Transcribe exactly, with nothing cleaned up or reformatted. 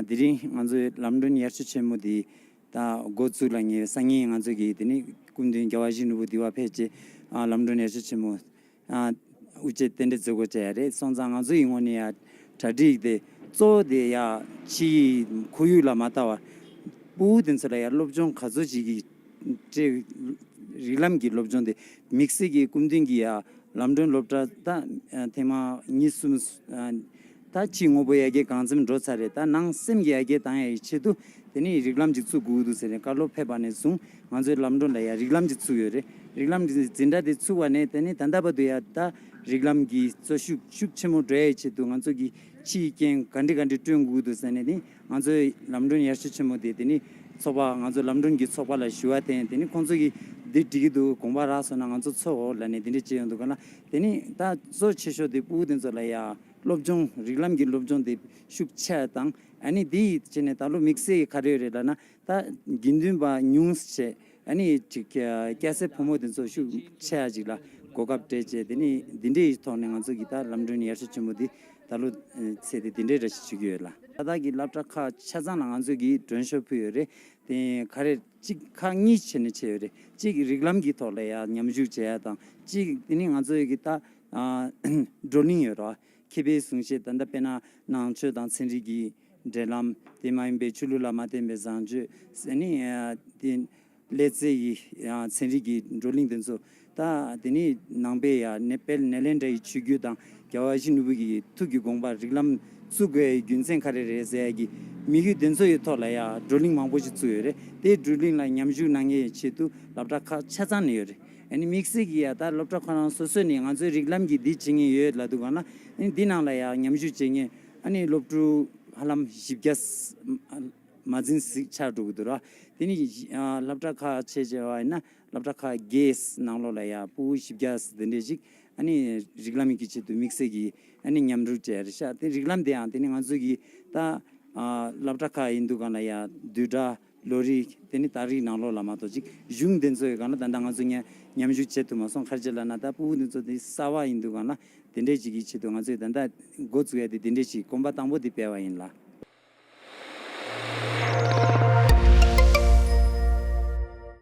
དེ་རིང་ང་ཚོའི་ལམ་གྲོན་ཡར་ཞུ་ཆེན་མོ་འདི་ད་འགོ་བཙུགས་ལ་ངས་སང་ཉིན་ང་ཚོ་གི་དེ་ནི་སྐུ་མདུན་རྒྱལ་བ་ཡིད་བཞིན་ནོར་བུ་འདི་བ་ཕེབས་རྗེས་ཨ་ལམ་གྲོན་ཡར་ཞུ་ཆེན་མོ་ཨ་དབུ་འབྱེད་རྟེན་འབྲེལ་མཛད་སྒོ་བྱས་ཡ་རེད། སོང་ཙང་ང་ཚོ་ཡི་ངོས་ནས་ཡ་གྲ་སྒྲིག་དེ་གཙོ་བོ་དེ་ཡ་ཕྱིའི་ཁོར་ཡུག་ལ་མ་ལྟ་བར་ཕྲུ་གུ་དེ་ཚོ་ལ་ཡ་སློབ་སྦྱོང་ག་ཚོད་ཅིག་གི་སྤྲད། རིགས་ལམ་གྱི་སློབ་སྦྱོང་དེ་དམིགས་བསལ་གྱི་སྐུ་མདུན་གྱི་ཡ་ལམ་གྲོན་སློབ་གྲྭ་ད་ཐེངས་མ་གཉིས་གསུམ་ད་ཕྱིའི་དངོས་པོ་ཡ་གི་གང་འཚམ་འགྲོ་ཚར་རེད། ད་ནང་སེམས་ཀྱི་ཡ་གི་བཏང་ཡ་ཡི་ཆེད་དུ་དེ་ནི་རིགས་ལམ་ཅིག་བཙུགས་དགོས་འདུག་ཟེར་ནས་བཀའ་སློབ་ཕེབས་པ་ནས་བཟུང་ང་ཚོའི་ལམ་གྲོན་ལ་ཡ་རིགས་ལམ་ཅིག་བཙུགས་ཡོད་རེད། རིགས་ལམ་འཛིན་གྲྭ་དེ་བཙུགས་པ་ནས་དེ་ནི་ད་ལྟ་བར་དུ་ཡ་ད་རིགས་ལམ་གྱི་གཙོ་ཤུགས་ཤུགས་ཆེན་མོ་འགྲོ་ཡ་ཡི་ཆེད་དུ་ང་ཚོ་གི་ཕྱིའི་རྐྱེན་ག་འདྲ་ག་འདྲ་བསྐྲུན་དགོས་འདུག་ཟེར་ནས་ནི་ང་ཚོའི་ལམ་གྲོན་ཡར་ཞུ་ཆེན་མོ་དེ་དེ་ནི་ཚོགས་པ་ང་ཚོ་ལམ་གྲོན་གྱི་ཚོགས་པ་ལ་ཞུ་བ་བསྟན། དེ་ནི་ཁོང་ཚོ་གིས་འདི་འགྲིག་གི་འདུག་དགོངས་པ་རག་སོང་ན་ང་ཚོ་ཚོགས་འོ་ལབ་ནས་དེ་འདྲ་བྱས་ཡོང་འདུག་ག་ལ། དེ་ནི་ད་གཙོ་ཆེ་ཤོས་དེ་ཕྲུ་གུ་དེ་ཚོ་ལ་ཡ་སློབ་སྦྱོང་རིགས་ལམ་གྱི་སློབ་སྦྱོང་དེ་ཤུགས་ཆེ་དང་ཨ་ནི་དེ་ཡི་བྱས་ནས་ད་ལོ་དམིགས་བསལ་གྱི་ག་རེ་ཡོད་རེད་ལབ་ན། ད་དགེ་འདུན་པ་ཉུང་ཤས་ཨ་ནི་ཅིག་སྐྱ་སེར་ཕོ་མོ་དེ་ཚོ་ཤུགས་ཆེ་ཡ་ཅིག་ལ་གོ་སྐབས་སྤྲད་བྱས་དེ་ནི་འདི་འདྲའི་ཐོག་ནས་ང་ཚོ་གི་ད་ལམ་གྲོན་ཡར་ཞུ་ཆེན་མོ་འདི་ད་ལོ་ཚེས་དེ་འདི་འདྲའི་ར་ཞིག་བྱེད་ཀྱི་ཡོད་ལ། ད་ལྟ་གི་སློབ་གྲྭ་ཁག་ཆ་ཚང་ལ་ང་ཚོ་གིས་མགྲོན་ཤོག་ཕུལ་ཡོད་རེད། དེ་ག་རེ་གཅིག་ཁག་གཉིས་བྱས་ནས་བྱས་ཡོད་རེད། གཅིག་རིགས་ལམ་གྱི་ཐོག་ལ་ཡ་མཉམ་ཞུགས་བྱེད་ཡ་དང་གཅིག་དེ་ནི་ང་ཚོ་གི་ད་བགྲོ་གླེང་ཡོད་རེད། མཁས་པའི་གསུང་བཤད་ད་ལྟ་དཔེར་ན་ནང་ཆོས་དང་ཚན་རིག་གི་འབྲེལ་ལམ། དེ་མ་ཡིན་པའི་ཆོས་ལུགས་ལ་མ་བརྟེན་པའི་བཟང་སྤྱོད་ཟེར་ནི་དེ་ཀླད་རྩའི་ཡི་ཚན་རིག་གི་བགྲོ་གླེང་དེ་ཚོ། ད་དེ་ནི་ནང་པའི་ཡ་ནེ་པེལ་ནེ་ལེན་ཌ་ཡི་ཆོས་བརྒྱུད་དང་རྒྱལ་བ་ཡིད་བཞིན་ནོར་བུ་གི་ཐུགས་ཀྱི་དགོངས་པ་རིགས་ལམ་བཙུགས་དགོས་ཡའི་རྒྱུ་མཚན་ག་རེ་རེད་ཟེར་ཡ་གི་དམིགས་ཡུལ་དེ་ཚོ་ཡི་ཐོག་ལ་ཡ་བགྲོ་གླེང་མང་པོ་ཞིག་བཙུགས་ཡོད་རེད། དེའི་བགྲོ་གླེང་ལ་མཉམ་ཞུགས་གནང་མཁན་ཡི་ཆེད་དུ་སློབ་གྲྭ་ཁག་ཆ་ཚང་ནས་ཡོད་རེད། ཨ་ནི་དམིགས་བསལ་གྱི་ཡ་ད་སློབ་གྲྭ་ཁོ་རང་སོ་སོ་ནས་ང་ཚོའི་རིགས་ལམ་གྱི་འདི་བྱེད་མཁན་ཡོད་ལབ་འདུག་ག་ན། ཨ་ནི་འདི་ནང་ལ་ཡ་མཉམ་ཞུགས་བྱེད་མཁན་ཨ་ནི་སློབ་ཕྲུག་ཧ་ལམ་བཞི་བརྒྱ་མ་ཟིན་ཞིག་ཆགས་འགྲོ་གི་འདུག་ར། དེ་ནི་སློབ་གྲྭ་ཁག་ཆེ་ཆེ་བ་ཡིན་ན་སློབ་གྲྭ་ཁག་བརྒྱད་ནང་ལོགས་ལ་ཡ་ཕྲུ་གུ་བཞི་བརྒྱ་དེ་འདྲས་ཞིག་ཨ་ནི་རིགས་ལམ་གྱི་ཆེད་དུ་དམིགས་བསལ་གྱི་ཨ་ནི་མཉམ་རུབ་བྱས་རེད་ཤག་དེ་རིགས་ལམ་དེའང་དེ་ནི་ང་ཚོ་གི་ད་སློབ་གྲྭ་ཁག་ཡིན་འདུག་ག་ན་ཡ་བསྡུས་གྲྭ་ལོ་རེ་དེ་ནི་ད་རེས་ནང་ལོགས་ལ་མ་གཏོགས་ཅིག་གཞུང་དེ་ཚོ་ཡི་སྒང་ལ་ད་ལྟ་ང་ཚོ་ཉ་མཉམ་ཞུགས་བྱེད་ཐུབ་མ་སོང་། ག་རེ་བྱས་ལབ་ན་ད་ཕྲུ་གུ་དེ་ཚོ་དེ་གསར་བ་ཡིན་འདུག་ག་ན་དེ་འདྲས་ཅིག་གི་ཆེད་དུ་ང་ཚོས་ད་ལྟ་འགོ་བཙུགས་ཡ་དེ་དེ་འདྲས་ཅིག་གོམ་པ་དང་པོ་དེ་སྤེལ་བ་ཡིན་ལ།